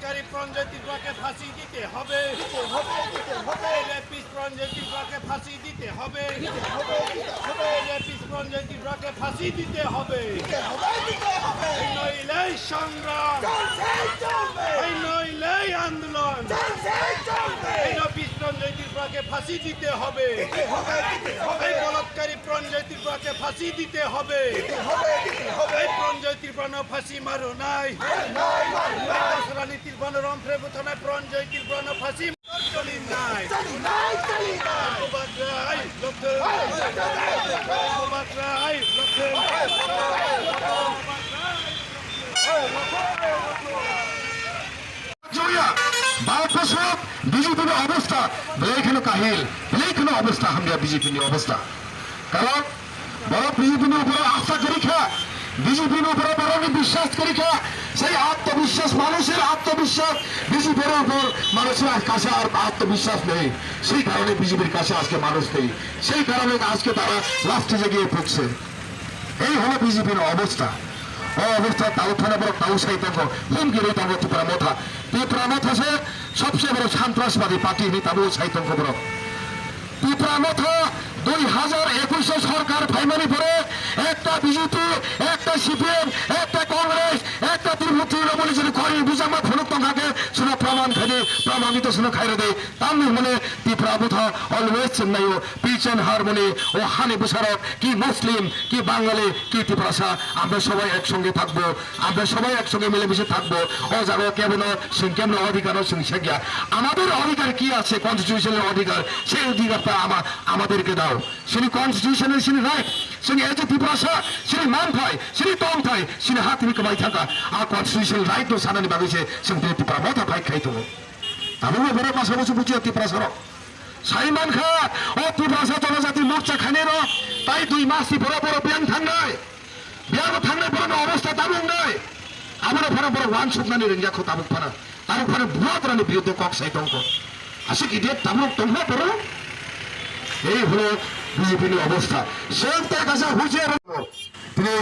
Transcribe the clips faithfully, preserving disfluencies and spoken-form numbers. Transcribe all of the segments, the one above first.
কারী প্রঞ্জয় ত্রিপুরাকে ফাঁসি দিতে হবে। দিতে হবে, দিতে হবে। রেপিস্ট প্রঞ্জয় ত্রিপুরাকে ফাঁসি দিতে হবে। দিতে হবে, দিতে হবে। রেপিস্ট প্রঞ্জয় ত্রিপুরাকে ফাঁসি দিতে হবে। দিতে হবে, দিতে হবে। এই নইলেই সংগ্রাম। চলছে, চলবে। এই নইলেই আন্দোলন। চলছে, চলবে। এই রেপিস্ট প্রঞ্জয় ত্রিপুরাকে ফাঁসি দিতে হবে। দিতে হবে, দিতে হবে। এই বলাৎকারী প্রঞ্জয় ত্রিপুরাকে ফাঁসি দিতে হবে। দিতে হবে, দিতে হবে। এই প্রঞ্জয় ত্রিপুরা না ফাঁসি মারো নাই। মারো নাই, মারো নাই। এই দশরানি ত্রিপুরা না রংফ্রে বুথনায় প্রঞ্জয় ত্রিপুরা না ফাঁসি চলি নাই। চলি নাই, চলি নাই। বাগরাই লক্ষ্য। বাগরাই লক্ষ্য। Julia, ভারতবর্ষ বিজেপির অবস্থা, বেলেইখানে কাহিল, বেলেইখানে অবস্থা, হামরা বিজেপির অবস্থা। কারণ বড় বিজেপির উপরে আস্থা করি খা, বিজেপির উপরে বড় বিশ্বাস করি খা, সেই আত্মবিশ্বাস, মানুষের আত্মবিশ্বাস, বিজেপির উপর মানুষের কাছে আর আত্মবিশ্বাস নেই। সেই কারণে বিজেপির কাছে আজকে মানুষ নেই, সেই কারণে আজকে তারা লাস্টে গিয়ে পড়ছে। এই হলো বিজেপির অবস্থা। ও অবস্থা তাও থানা বড় তাও সাইতঙ্গ, হুমকি রই তাও ত্রিপুরা মথা। ত্রিপুরা মথা সে সবচেয়ে বড় সন্ত্রাসবাদী পার্টি নি তাবু সাইতঙ্গ বড়। ত্রিপুরা মথা দুই হাজার একুশে সরকার ফাইমানি পরে একটা বিজেপি, একটা সিপিএম, একটা কংগ্রেস, একটা ত্রিপুরা তৃণমূল যদি করেন বুঝামা ফলক তঙ্গাকে শুনে প্রমাণ খাইনি, প্রমাণিত শুনে খাইরে দেয়। তামনি মানে ত্রিপুরা মথা always চেন্নাইও পিচ এন্ড হারমোনি ও হানি বুসারক কি মুসলিম কি বাঙালি কি ত্রিপুরাসা, আমরা সবাই একসঙ্গে থাকবো, আমরা সবাই একসঙ্গে মিলেমিশে থাকবো। ও জায়গায় কেবল সিং কেমন অধিকার সিং সেগিয়া আমাদের অধিকার কি আছে? কনস্টিটিউশনাল অধিকার, সেই অধিকারটা আমা-, আমাদেরকে দাও। Sini constitutional sini right, sini as a Tiprasa, sini manthai, sini tongthai, sini hatini kwbai thangkha. A constitutional right no sanani bagwi se sini Tipra motha fight khai tongo. Tabukbo borok masa musu bujiya Tiprasa rok. Sai mankha, o Tiprasa Jonojati Morcha khainai rok, tai dui mas ni borok borok biyang thangnai. Biyang thangnai borok ni obostha tabuk wngnai. Abono phano borok uansuknani rwngya kho tabuk phano. Tabuk phano bubagrani biruddhe kok sai tongkho. Aswk idiot tabuk tongkha borok. Ei hwno B J P ni obostha. Seng tai kaisa hujiya rok. Tini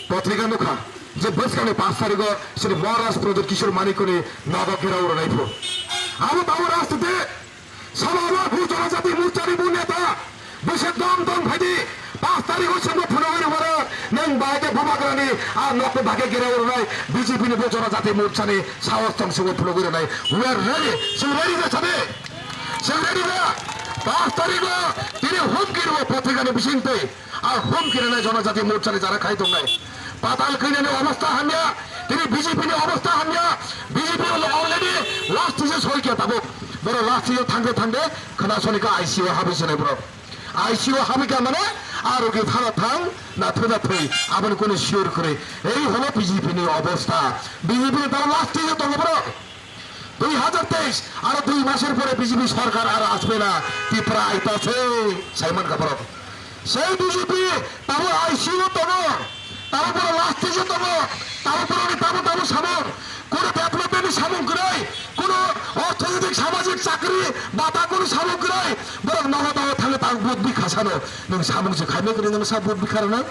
potrika nukha je bwskangni pash tarigo sini Maharaj Pradyot Kishore Manikko ni nogo gherao rwnai pho. Abo tabuk rajniti Samalo bu Jonojati Morchani bu neta, bwswk dom dom phaidi, pash tarigo chwngno phunugwi rwmano, nwng bai khe bubagrani, a nokni bagwi gherao rwnai, B J P ni bu Jonojati Morchani sahos tong chwngno phunugwi rwnai. We are ready, chwng ready da sadi? Chwng ready da? Pash tarigo tini humki rwo potrikani bisingtwi. Ar humki rwnai Jonojati Morchani jara khai tongnai. Patal khainani obostha hamya, tini B J P ni obostha hamya, B J P already last stage o soi khe tabuk. Borok last stage o thangkhe thangkhe khwna soni kha I C U o habwi swnai borok. I C U o habwi kha mane a rogi phano thang na thwi na thwi aboni kunu sure kwrwi. Ei holo B J P ni obostha. B J P ni tamo last stage o tongo borok. দুই হাজার তেইশ, আরো দুই মাসের পরে বিজেপি সরকার আর আসবে না, ত্রিপুরা আইতাছে, সাইমন কাপড়। সেই বিজেপি তাবো আইসিইউ তবো, তার উপরে লাস্ট স্টেজে তবো, তার উপরে উনি তাবো তাবো সামন, কোনো ডেভেলপমেন্ট সামন করে, কোনো অর্থনৈতিক সামাজিক চাকরি বা তা কোনো সামন করে, বরং নগদ নগদ থাকলে তার বুদ্ধি খাসানো, নং সামন যে খাইলে করে নং সব বুদ্ধি খারানো।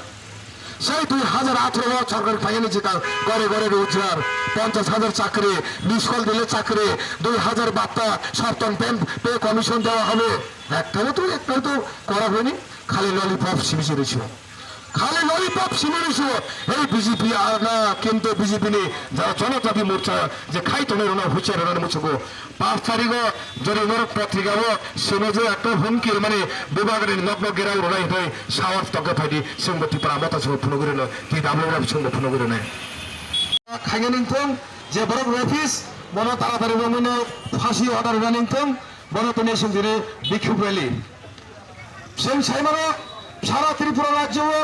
সেই দুই হাজার আঠারো সরকার ফাইনালি যেটা ঘরে ঘরে রোজগার, পঞ্চাশ হাজার চাকরি, মিস কল দিলে চাকরি, দুই হাজার বার্তা, সপ্তম পে, পে কমিশন দেওয়া হবে। একটাও তো, একটাও তো করা হয়নি, খালি ললিপপ সিমিচে রয়েছে। খালি ললিপপ সিমি রয়েছে। এই বিজেপি আর না, কিন্তু বিজেপি নেই, যারা জনজাতি মোর্চা যে খাইতো নেই, ওনার হুঁশিয়ার, ওনার মুছুকো। পাঁচ তারিখো যদি norok potrika o sino je ekta humki rwmani bubagrani nokno gherao rwnai hwnwi sahos tongkhe phaidi, chwngbo Tipra motha chwngbo phunugwi rwno, T W F chwngbo phunugwi rwnai. Khainani wngthung je borok rapist, bono taratari romwino phasi order rwnani wngthung, bono tini chwng tini bikhuk rally. Chwng saimano, sara Tripura rajyo o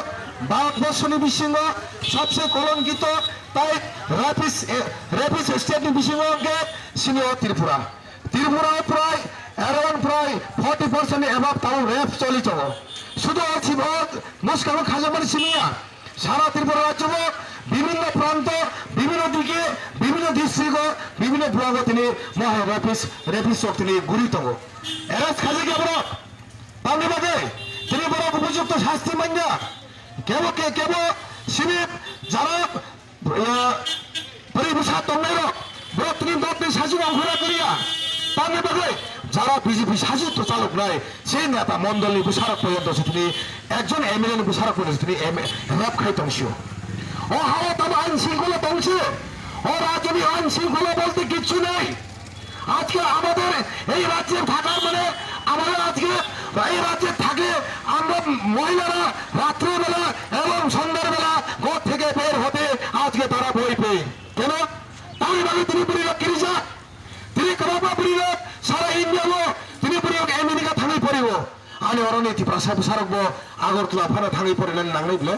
Bharatborsho ni bisingo sabse kolonkito tai rapist, eh, rapist state ni bisingo hwnkhe sini o Tripura. Tripura o prai around prai forty percent ni above tamo rape choli tongo. Sudu o simi o mwskango khajakmani simi ya. Sara Tripura rajyo o bibhinno pranto, bibhinno dike, bibhinno district o, bibhinno block o tini mohai rapist, rapist rok tini guri tongo. Arrest khajak ya borok. Tamni bagwi tini borok upojukto sasti manya. Kebo ke, kebo sini jara, eh, bwrwi bwsa tongnairok, Borok tini dotni sajwk ongkhorna kwrwiya. Tamni bagwi jara B J P sajwk to chaloknai, se neta mondolni bwsarok porjonto se tini ekjon M L A ni bwsarok porjonto se tini M-, rape khai tong sio. O hao tamo ain shringkhola tong se? O rajyoni ain shringkhola bolte kichchu nei. আজকে আমাদের এই রাজ্যে থাকার মানে আমাদের আজকে এই রাজ্যে থাকে আমরা মহিলারা রাত্রিবেলা এবং সন্ধ্যার বেলা ঘর থেকে বের হতে আজকে তারা ভয় পেয়ে। কেন? তাই বলে তিনি বুড়ি লোক কিরিজা, তিনি কবাবা বুড়ি লোক সারা ইন্ডিয়া লো তিনি বুড়ি লোক আমেরিকা থানায় পড়িব। Ani oroni Tiprasa bwsarokbo Agartala phano thangwi porinani nangnai bwle?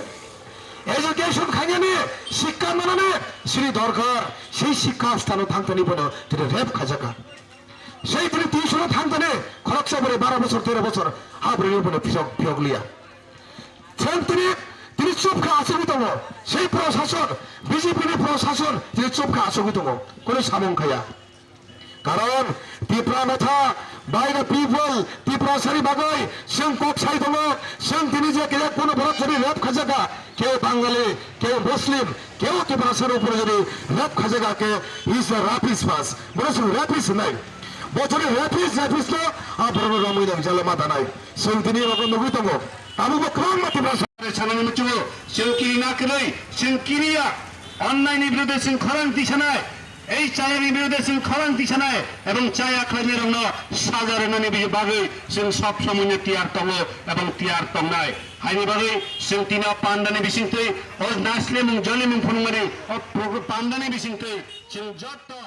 Education khainani, sikka manani sini dorkar, sei sikka sthano thangtani bono tini rape khajakha. Sei tini tuition-o thangtani khoroksa bwrwi baro bochor, tero bochor, ha bwrwini bono phiyok, phiyok liya. Chwng tini, tini chupkha achugwi tongo, sei prosason, B J P ni prosason tini chupkha achugwi tongo, kunu samung khaya. Karon Tipra Motha, by the people, Tiprasani bagwi chwng kok sai tongo, chwng tini je kaya kono borok jodi rape khajakha, keu Bangali, keu Muslim, keu Tiprasani upore jodi rape khajakha khe, he is a rapist first. Bono chwng rapist hinai. Bo jodi rapist, rapist no, a borokno romwi nang jalo ma danai. Chwng tini rogo nugwi tongo. Tabukbo kwbangma Tiprasa. Sanani muchungo, chwng kiri na kwrwi, chwng kiriya, onnai ni birude chwng khorang tisanai. Ei chayani birude chwng khorang tisanai ebong chaya khlainairokno saja rwnani bi-, bagwi chwng sob somoino tiyar tongo ebong tiyar tongnai. Haini bagwi chwng tino pandani bisingtwi o naislemung jolimung phunukmani o pro-, pandani bisingtwi chwng jotto